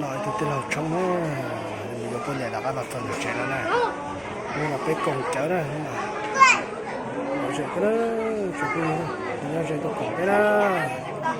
Tus tij laug Tshoob na, nws yuav poj niam rov qab los txog nram tsev no na. Hnub no peb koom cawv na, lom zem kawg na, tsoom phooj ywg, nyob ze tuaj koom peb na. Coob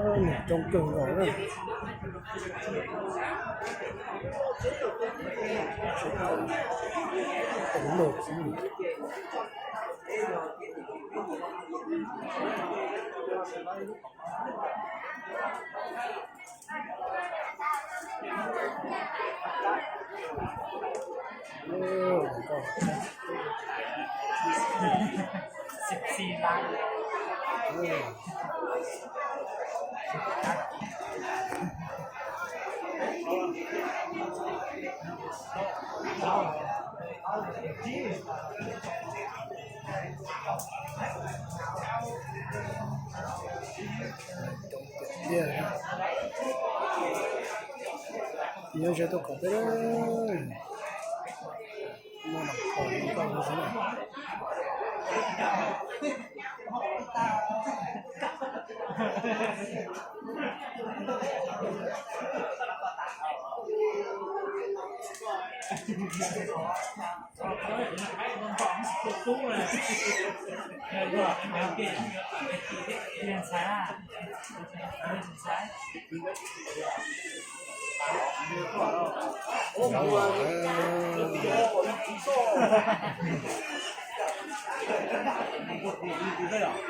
tiag. Coob kawg nkaus na. Nyob ze tuaj koom peb, muaj noj qhov noj toj xwb na.